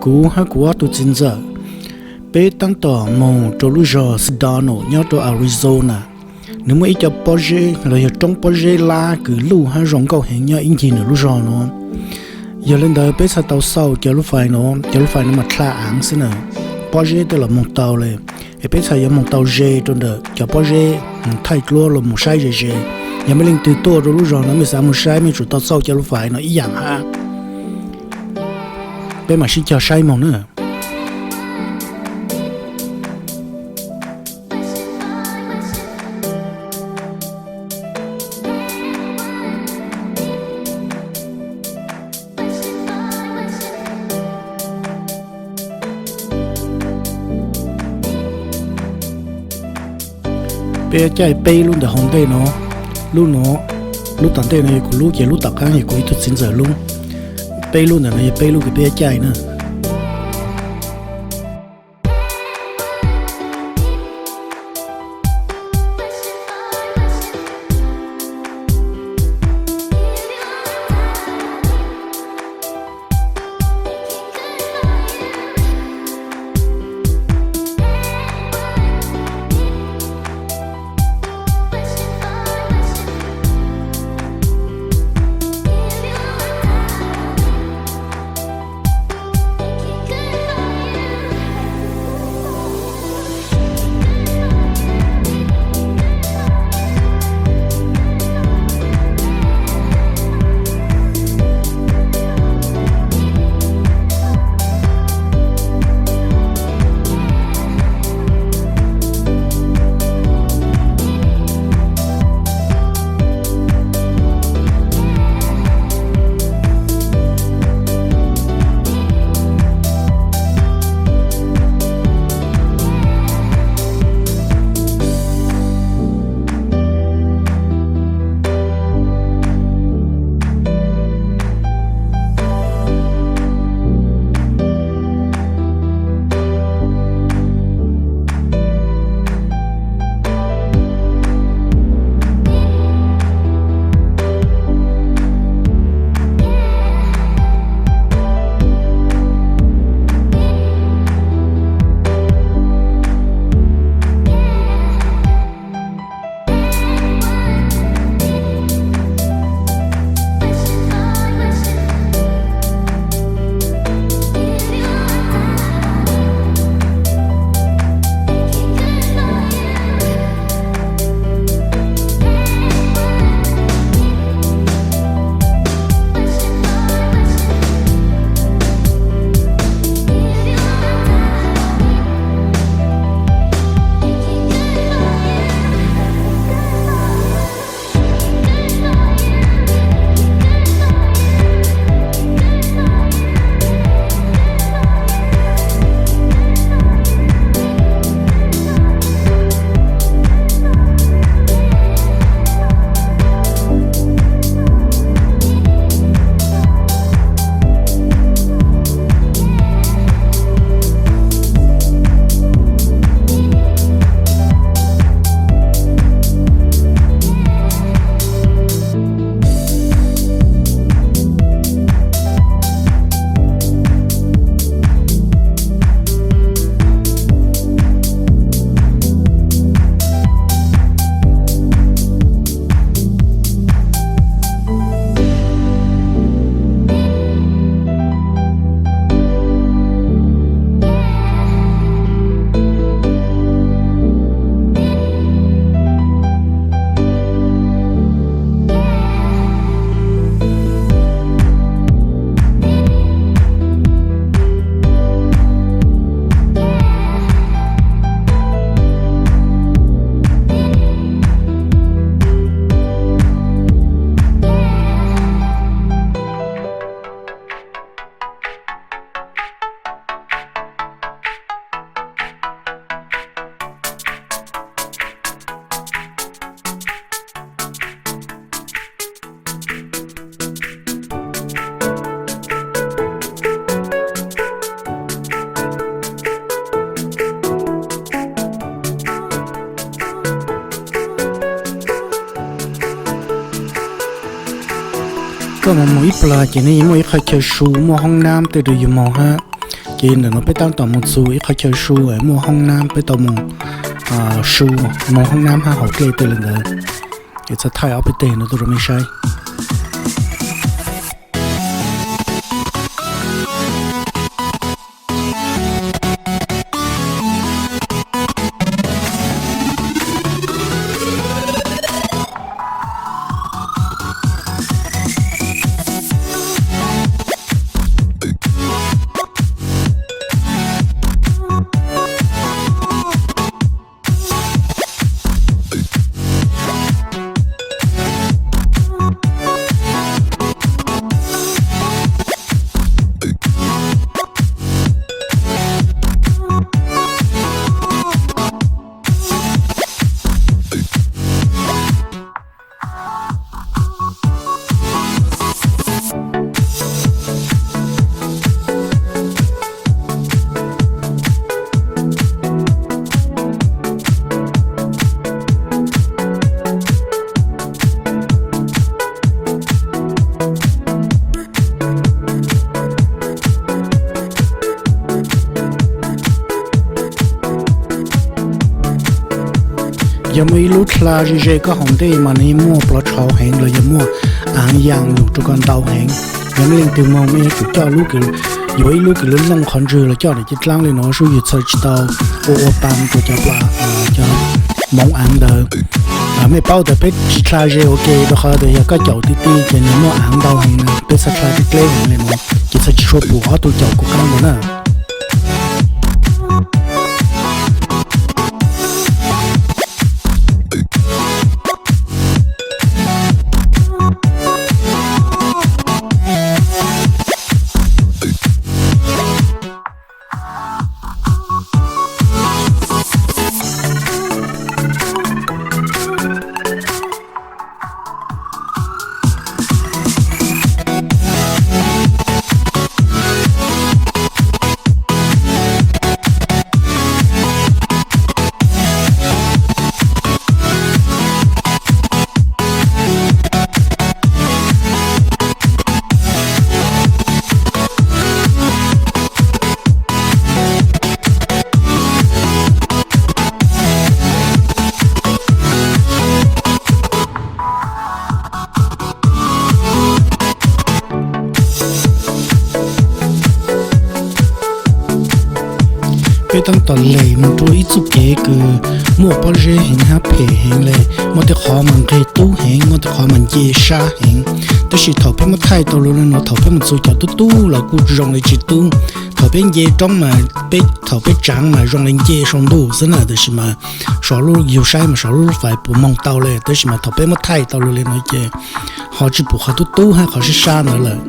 Kuv hab kuv ob tug txiv ntxawm, peb taab tom moog rua lub zog Sedona nyob rua Arizona. Nwg muaj ib co pob zeb los yog roob pob zeb lab kws luj hab zoo nkauj heev nyob ib ncig ntawm lub zog nuav. Yog le ntawd peb txhad tau xauj cov lub fais nuav, cov lub fais nuav mas dlha aav xwb na, pob zeb tej los moog tau le. Es peb txhad yuav moog tau ze rua ntawm cov pob zeb, moog thaij dluab los moog saib ze ze. Yog mej leej twg tuaj rua lub zog nuav mej xaav moog saib mej tsum tau xauj cov lub fais nuav ib yaam hab. Peb maam sib cog saib moog na. Peb caij peb lub ntawm hauv ntej nuav, lub nuav, lub tom ntej nuav yog kuv lub, ces lub tom qaab yog kuv ib tug txiv ntxawm lub. Peb lub ntawm nuav yog peb lub kws peb caij na. Koj moog moog ib plag ces nej yeej muaj ib qhov chaw su, muaj hoob nab tej rau yug moog hab. Ces ntawm no peb tab tom mus txug ib qhov chaw su muaj hoob nab, peb tau mus su, mus hoob nab hab haus dlej tej le ntawd. Es txhaj thaij ob peb teg no tuaj rau mej saib. Yog muaj ib lub dlha ze ze koj haus ntej mas nws muaj plov tshauv heev los yog muaj aav yaam lug rau koj ntau heev. Yog mej leej twg moog mej yuav tsum coj lub, yuav ib lub kws lub looj qhov ntswg los coj ntawm cev dlaab le nuav sub yug txhaj tsis tau ua ua pa rau cov, cov moov aav ntawd. Mej paub tas peb tsis dlha ze ua ke rau qhov tas yog koj caum ti ti ces nws muaj aav ntau heev na, peb txhaj dlha dleb dleb heev le nuav ces txhaj tsis tshua pum ob tug caum kuv qaab ntawd na. Peb taab tom lem moog rua ib txuj kev kws muaj pob zeb heev hab phem heev le, muaj tej qhov mas nqeg tub heev, muaj tej qhov mas nce sab heev. Tab sis thaum peb muab thaij tau lug le nuav, thaum peb mus txug cov tub tub los kuj zoo le tsis tub. Thaum peb nce roob mas, thaum peb tsaav mas zoo le nce sau ntuj xwb na, tab sis mas sov lub, yug saib mas sov lub lub fais puas moog tau le, tab sis mas thaum peb muab thaij tau lug le nuav ces ho tsis pum qhov tub tub hab qhov sab sab ntawd lawm.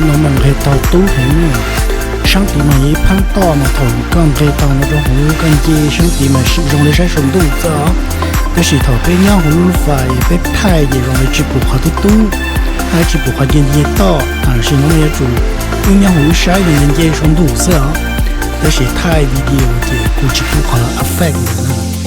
No mas nqeg taug tub heev. Sab tid mas yog ib phaab toj mas thaum koj nqeg taug no rau hauv koj nce sab tid mas zoo li saib saum ntuj xwb os. Tab sis thaum peb nyob hauv lub fais peb thaij ces zoo li tsis pum qhov tub tub, hab tsis pum qhov nce nce toj. Tam sim no mas yuav tsum wb nyob hauv wb saib nce nce saum ntuj xwb os. Tab sis thaij video ces kuj tsis pum qhov effect na.